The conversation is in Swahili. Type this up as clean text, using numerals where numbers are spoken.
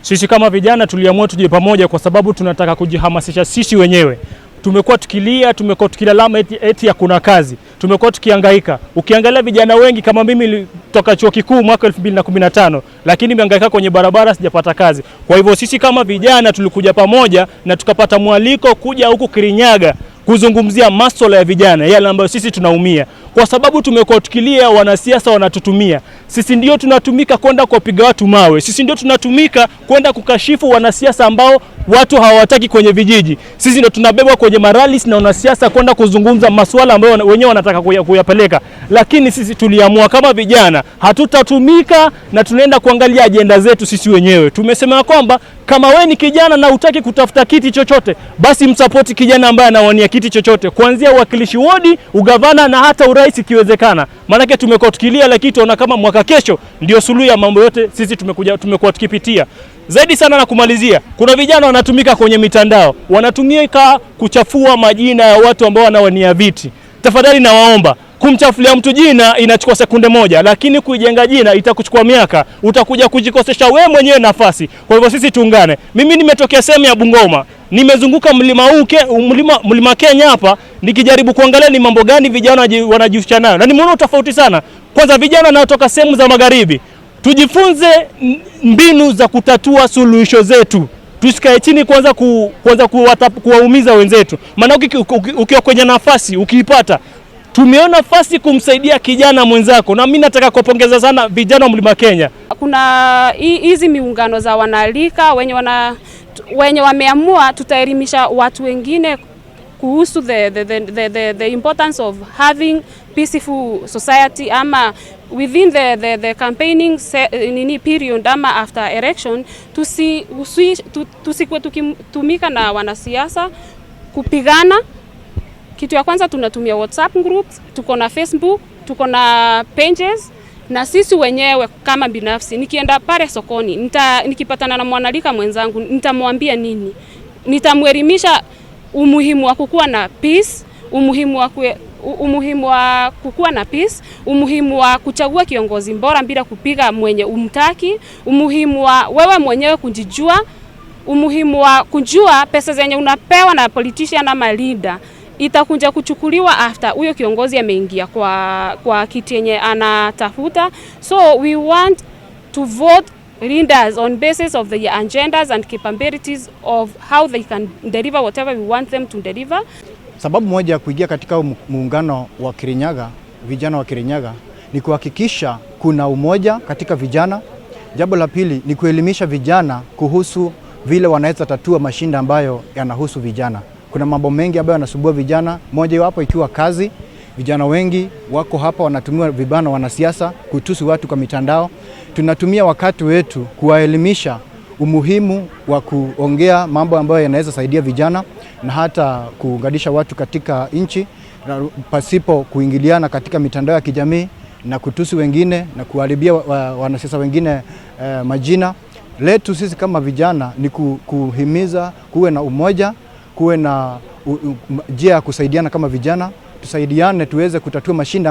Sisi kama vijana tuliamua tuje pamoja kwa sababu tunataka kujihamasisha sisi wenyewe. Tumekuwa tukilia, tumekuwa tukilalama eti hakuna kazi, tumekuwa tukihangaika. Ukiangalia vijana wengi kama mimi toka chuo kikuu mwaka 2015, lakini nimehangaika kwenye barabara, sijapata kazi. Kwa hivyo sisi kama vijana tulikuja pamoja na tukapata mwaliko kuja huku Kirinyaga kuzungumzia masuala ya vijana yale ambayo sisi tunaumia, kwa sababu tumekuwa tukilia, wanasiasa wanatutumia sisi, ndio tunatumika kwenda kuwapiga watu mawe, sisi ndio tunatumika kwenda kukashifu wanasiasa ambao watu hawataki kwenye vijiji, sisi ndio tunabebwa kwenye marallies na wanasiasa kwenda kuzungumza masuala ambayo wenyewe wanataka kuyapeleka. Lakini sisi tuliamua kama vijana hatutatumika na tunaenda kuangalia ajenda zetu sisi wenyewe. Tumesema kwamba kama we ni kijana na hutaki kutafuta kiti chochote, basi msapoti kijana ambaye anawania kiti chochote, kuanzia uwakilishi wodi, ugavana na hata urais ikiwezekana. Maanake tumekuwa tukilia, lakini tunaona kama mwaka kesho ndio suluhu ya mambo yote sisi tumekuwa tukipitia. Zaidi sana na kumalizia, kuna vijana wanatumika kwenye mitandao, wanatumika kuchafua majina ya watu ambao wanawania viti. Tafadhali nawaomba, kumchafulia mtu jina inachukua sekunde moja, lakini kuijenga jina itakuchukua miaka, utakuja kujikosesha wewe mwenyewe nafasi. Kwa hivyo sisi tuungane. Mimi nimetokea sehemu ya Bungoma, nimezunguka mlima huu mlima Kenya hapa nikijaribu kuangalia ni mambo gani vijana wanajihusisha nayo, na nimeona tofauti sana. Kwanza vijana wanaotoka sehemu za magharibi, tujifunze mbinu za kutatua suluhisho zetu. Tusikae chini kwanza kuwaumiza wenzetu, maana ukiwa kwenye nafasi ukiipata tumeona nafasi kumsaidia kijana mwenzako, na mimi nataka kuwapongeza sana vijana wa Mlima Kenya. Kuna hizi miungano za wanarika wenye wameamua tutaelimisha watu wengine kuhusu the importance of having peaceful society ama within the campaigning nini period ama after election tusikuwe tukitumika na wanasiasa kupigana. Kitu ya kwanza, tunatumia WhatsApp groups, tuko na Facebook, tuko na pages, na sisi wenyewe kama binafsi nikienda pale sokoni nikipatana na mwanarika mwenzangu, nitamwambia nini? Nitamwelimisha umuhimu wa kukuwa na peace, umuhimu wa kukuwa na peace, umuhimu wa kuchagua kiongozi bora bila kupiga mwenye humtaki, umuhimu wa wewe mwenyewe kujijua, umuhimu wa kujua pesa zenye unapewa na politician ama leader itakuja kuchukuliwa after huyo kiongozi ameingia kwa kiti yenye anatafuta. So we want to vote leaders on basis of the agendas and capabilities of how they can deliver whatever we want them to deliver. Sababu moja ya kuingia katika muungano wa Kirinyaga, vijana wa Kirinyaga, ni kuhakikisha kuna umoja katika vijana. Jambo la pili ni kuelimisha vijana kuhusu vile wanaweza tatua mashida ambayo yanahusu vijana. Kuna mambo mengi ambayo yanasumbua vijana, moja wapo ikiwa kazi. Vijana wengi wako hapa wanatumiwa vibaya na wanasiasa kutusi watu kwa mitandao. Tunatumia wakati wetu kuwaelimisha umuhimu wa kuongea mambo ambayo yanaweza saidia vijana na hata kuunganisha watu katika nchi pasipo kuingiliana katika mitandao ya kijamii na kutusi wengine na kuharibia wanasiasa wengine majina. Letu sisi kama vijana ni kuhimiza kuwe na umoja, kuwe na njia ya kusaidiana kama vijana, tusaidiane tuweze kutatua mashida.